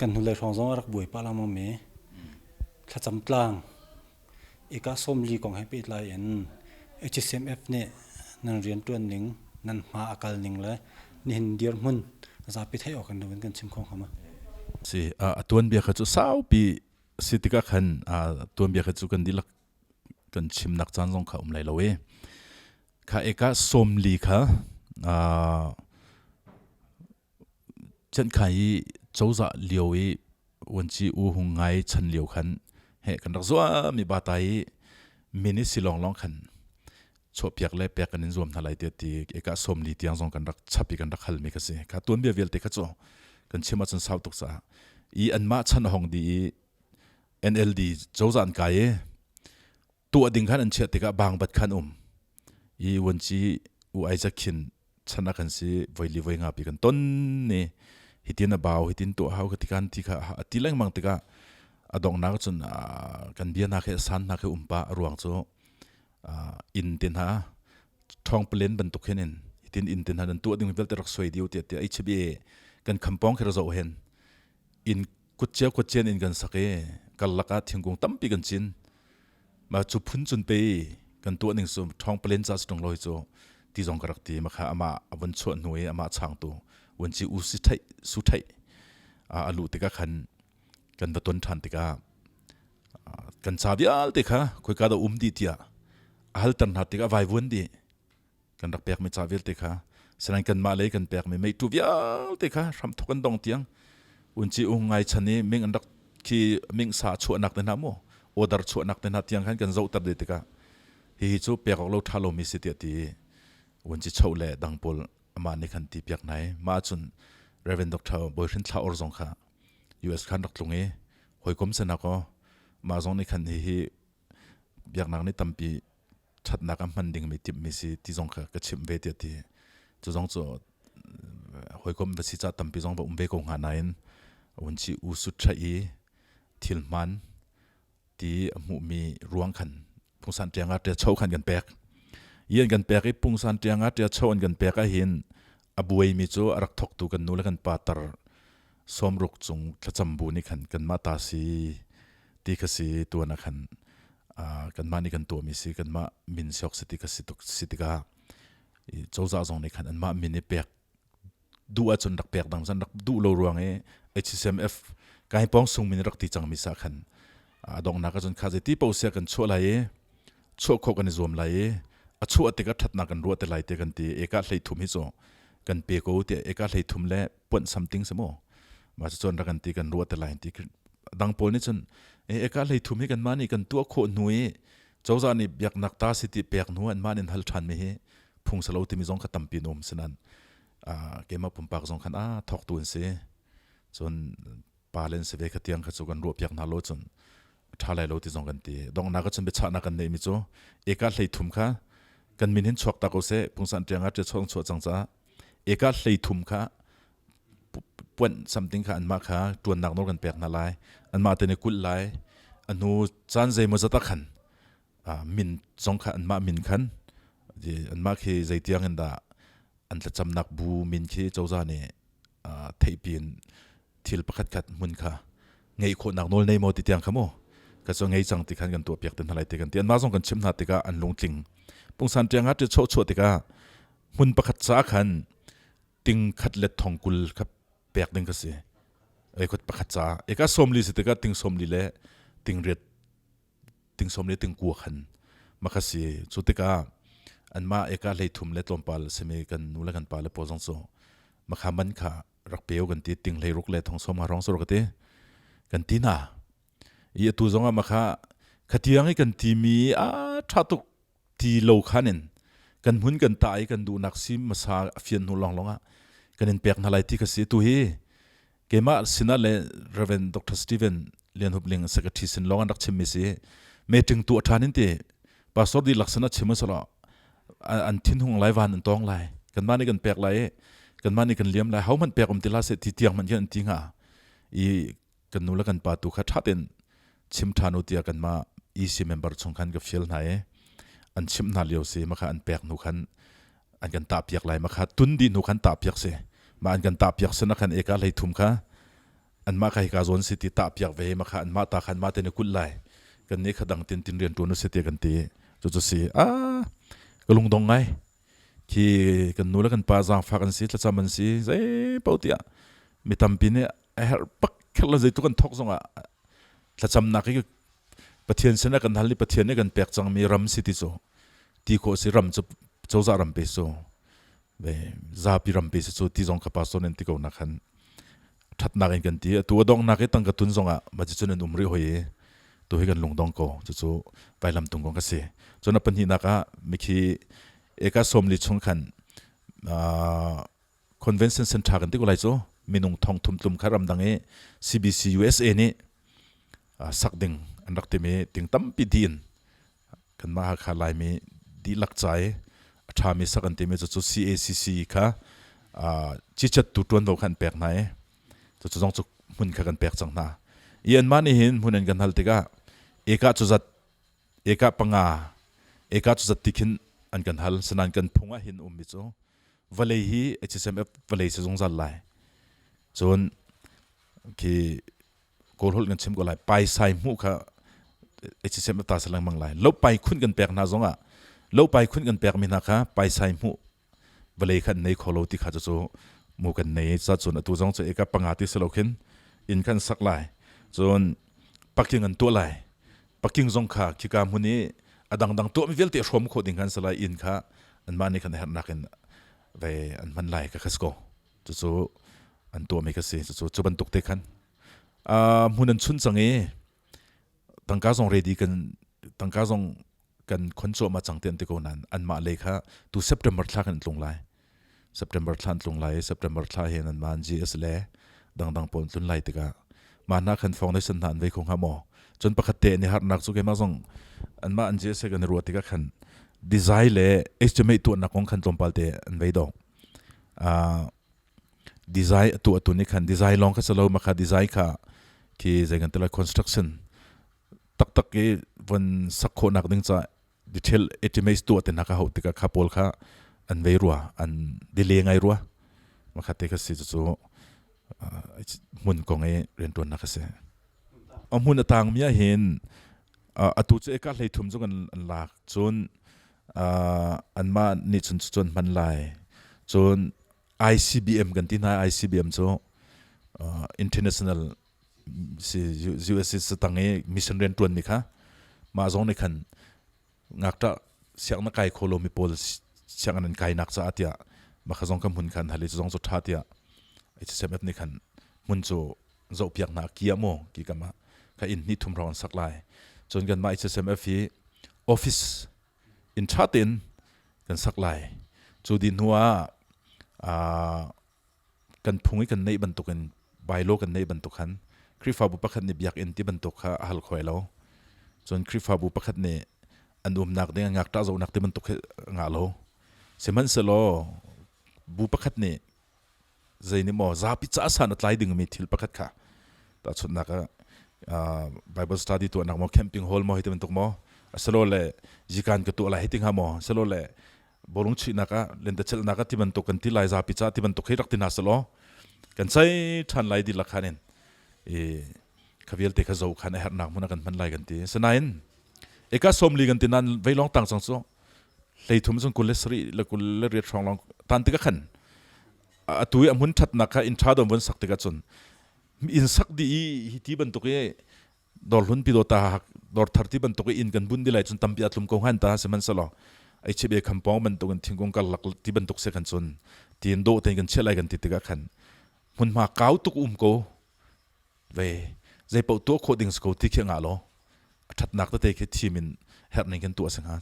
Kan hnulei hrawng zong a rak buai pah lengmang mi thlacam tlang ika 40 kong he pehtlai in HCMF nih nan rianṭuan ning, nan hma a kal ning le nihin dirhmun zapi theih awk in kan chim kho hnga ma? Si, a tuanbia kha cu saupi si tikah khan tuanbia kha cu kan dihlak kan chimnak caan zong kha um lai lo i kha eka 40 kha Cenhkhai i cozah lio i vuanci U Hung Ngai chan lio khan heh kan rak zuahmi bata i min i si lawnglawng khan chuahpiak le pek kan in zuam hna lai tiah ti eka 40 tiang zong kan rak chap i kan rak halmi kha si. Kha tuanbia vialte kha cu kan chim ahcun sau tuk caah i anmah chan a hong dih i NLD cozah an kai i tuah ding khan an chiah tikah bangbat khan um i vuanci U Isaac Khin chan ah kan si voili voi nga pi kan ton ni hitin a bau hitin tuah hau ka tikan ti kha a ti lengmang tikah a donghnak cun kan bia hna khi san hna khi umpa a ruang cu inn te hna thong plen bantuk hin in hitin inn te hna nan tuah ding vialte rak suai diu tiah tiah HB kan khampong khi ra zoh hen inn kutcia kutcian in kan sak i karlak ah thingkung tampi kan cin ma cu phun cun pe kan tuah ning cu ṭhawng palen ca si loi cu ti zong ka rak ti makha ama a vun chuah hnu i ama changtu vun ci u si theih su theih a luh tikah khan kan va ton ṭhan tikah kan ca vialte kha khoika dah um dih tiah a halter hna tikah vai vuan dih kan rak pekmi ca vialte kha sinain kanmah lei kan pekmi meitu vialte kha hramthok an dong tiang unci ung ngai chan i ming an rak khi ming sa chuahnak te hna mu order chuahnak te hna tiang khan kan zohter de tikah hihi cu pek awk lo tha lomi si tiah ti unci cho le dang pawl amah nih khan ti piak nai mah cun Reverend Dr. Boihrin Thla Or zong kha US khan rak tlung i hawikom sanak aw mah zong nih khan hihi biaknak nih tampi ṭhatnak a hman dingmi timhmi si ti zong kha ka chimh ve tiah ti. Cu zong cu hawikom va si ca tampi zong va um ve ko hnga nain vunci u sut ṭha i thil hmaan ti a hmuhmi ruang khan pungsan ṭiang ah ṭia cho khan kan pek. I an kan pek i pungsan ṭiang ah ṭia cho an kan pek ahhin a buaimi cu a rak thawktu kan nu le kan pa tar 60 cung thlacam bu nih khan kanmah ta si ti kha si tuan ah khan kanmah nih kan tuahmi si kanmah min siok si ti kha si tuk si tikah cozah zong nih khan anmah min i pek duh ahcun rak pek dang zan rak duh lo ruang i HCMF kai pong sung min rak ti cangmi sa khan a donghnak ahcun kha zeiti paoh sia kan chuah lai i chuah khawh kan i zuam lai i a chuah tikah ṭhatnak kan ruah te lai te kan ti eka hlei thum hi cu kan pe ko tiah eka hlei thum le puanh something si mu mah cucun rak kan ti kan ruah te lai ti dang pawl nih cun eka hlei thum hi kan mah nih kan tuah khawh hnu i cozah nih biaknak ta si ti pek hnu an mah nin hal ṭhan mi hi phung salo timi zong kha tampi an um sinan keimah pumpak zong khan a thawk tu an si cun pa len si ve kha tiang kha cu kan ruah piak hna lo cun ṭha lai lo ti zong kan ti donghnak ah cun biachahnak kan neihmi cu eka hlei thum kha kan min hin chuak ta ko seh pungsan ṭiang ah ṭia chuak chuah cang caah eka hlei thum kha puanh something kha anmah kha ṭuannak nawl kan pek hna lai anmah te nih kulh lai a hnu caan zeimaw zat ah khan min zong kha anmah min khan anmah khi zeitiang in dah an thlacamnak bu min khi cozah nih theihpi in thil pakhat khat hmun kha ngeih khawhnak nawl nei maw ti tiang kha mu ka cu ngei cang ti khan kan tuah piak te hna lai ti kan ti anmah zong kan chim hna tikah an lungtling pungsan tiang ah chuah chuah tikah hmun pakhat ca khan ting khat le thong kul kha pek ding ka si ei khat pakhat ca eka 40 si tikah ting 40 le ting riat ting som le ting kua khan makha si cu tikah anmah eka hlei thum le tlawmpal simi kan nu le kan pa le pawl zong cu makha man kha rak peu kan ti ting hlei ruk le thong som ha rong sur ka ti kan ti na i atu zong ah makha khatiang i kan ti mi a tha tuk ti lo khan in kan hmun kan ta i kan duhnak si masa a fian hnu long long ah kan in pek hna lai ti ka si tu hi keimah sinah le Reverend Dr. Stephen Lian Hup Ling secretary sin lawng an rak chimmi si meeting tuah ṭhan in ti pastor dihlak sinah chim sala an thinhung lai van an tawng lai kanmah nih kan pek lai i kanmah nih kan liam lai ho hmanh pek um ti hlah seh ti tiang hmanh khin an ti hnga i kan nu le kan pa tu kha ṭha tein chim ṭhan u tiah kanmah EC member chung khan ka fial hna i an chimh hna lio si makha an pek hnu khan an kan tah piak lai makha tun dih hnu khan tah piak si ma an kan tah piak sin khan eka hlei thum kha Anmah kha hika zawn si ti tah piak ve ma kha anmah ta khan mah te ni kulh lai. Kan nih kha dang tin tin rian ṭuan u si ti kan ti. Cucu si a ka lungdong ngai. Khi kan nu le kan pa zaangfak an si, thlacam an si, zei paoh tiah mi tampi nih a herh bak kher lo zeitluk an thawk zongah thlacamnak hi Pathian sinah kan hal i Pathian nih kan pek cangmi ram si ti cu ti khawh si ram cu cozah ram pe cu ve zapi ram pe si cu ti zong kha pastor nan ti ko nak khan thatnak in kan ti atu a donghnak i tangka tun zongah ma cu cun an um rih hoi i tu hi kan lungdong ko cucu vailam tung kong ka si cun a pahnihnak ah mikhi eka 40 chung khan Convention Center kan ti ko lai cu minung thong thum tlum kha ramdang i CBC USA nih sak ding an rak timi ting tampi di in kanmah Hakha Laimi dihlak ca i a ṭhami sak an timi cucu CACC kha cicattu ṭuanvo kha an pek hna i cucu zong cu hmun kha kan pek cang hna. I anmah nih hin hmun an kan hal tikah eka cu zat eka panga eka cu zat ti khin an kan hal sinain kan phung ah hin ummi cu vawlei hi HSMF vawlei si zungzal lai. Cun khi Kawl holh kan chim ko lai paisai hmuh kha HSMF ta sa lengmang lai. Lo pai khun kan pek hna zongah lo pai khun kan pek mi hna kha paisai hmuh vawlei kha an nei kho lo ti kha cu mu kan nei ca cun atu zong cu eka panga ti si lo khin inn kan sak lai. Cun parking an tuah lai. Parking zong kha khika hmun i a dangdang tuahmi vialte hrawm khawh ding khan si lai inn kha anmah nih khan herhnak in ve an hman lai ka khas ko cucu an tuahmi ka si cucu cu bantuk te khan hmun an chun cang i tangka zong ready kan tangka zong kan khon cuahmah cang ti an ti ko nain anmah lei kha tu September thla kan tlung lai September thla an tlung lai i September thla hin an man GS le dangdang pawl tlun lai tikah mah hna khan foundation hna an vei kho hnga maw cun pakhat te ni harnak cu keimah zong anmah an GS kan i ruah tikah khan design le estimate tuahnak kong khan tlawmpal te an vei dawk design atu atu ni khan design lawng kha salo makha design kha khi zei kan tila construction taktak i von sak khawhnak ding ca detail estimates tuah te hna kha hau tikah kha pawl kha an vei rua an delay ngai rua makhat te kha si cu hmun kong i riantuannak a si a hmun a tang mi ah hin atu cu eka hlei thum cu kan an lak cun anmah nih cun cun hman lai cun ICBM kan ti hna ICBM cu international si US tang i mission rian ṭuan mi kha mah zong nih khan ngakṭah sianginn kai kho lomi pawl sianginn an kainak caah tiah mah kha zong ka hmun khan hal i zong cu ṭha tiah HSMF nih khan hmun cu zohpiak hna kia maw ki kam ah kha inn hnih thum hrawng an sak lai cun kanmah HSMF hi office inn ṭha tein kan sak lai cu dih hnu ah kan phung i kan neih bantukin bylaw kan neih bantuk khan Khrihfabu pakhat nih biakinn ti bantuk kha a hal khoi lo. Cun Khrihfabu pakhat nih an umnak ding ngakṭah zohnak ti bantuk hi ngah lo. Sihmanhsehlaw bu pakhat nih zei nih maw zapi ca san a tlai dingmi thil pakhat kha tahchunhnak ah Bible study tuahnak maw camping hall maw hi ti bantuk maw asilole zikan ka tuah lai hi ti hnga maw asilole bawlung chuihnak ah lentecelhnak ah ti bantuk kan ti lai zapi ca ti bantuk hi rak ti hna selaw kan sei ṭhan lai dihlak khan in i kha vialte kha zo khan a herhnak hmun ah kan hman lai kan ti sinain eka 40 kan ti nan vei lawng tang cang cu 33 cun 27 le 28 hrawng lawng tan tikah khan atu i a hmun ṭhatnak kha inn ṭha dom von sak tikah cun inn sak dih i hi ti bantuk i dawrhlun pidawta dawrthar ti bantuk in kan bun di lai cun tampi a tlum ko hngan ta sihmanhsehlaw ei chebe khampong bantuk in thingkung karlak ti bantuk se khan cun tin dawh tein kan chiah lai kan ti tikah khan hmunhma kau tuk um ko ve zei paoh tuah khawh ding si ko ti khi ngah lo a thatnak tete khi thim in herh ning kan tuah si hnga.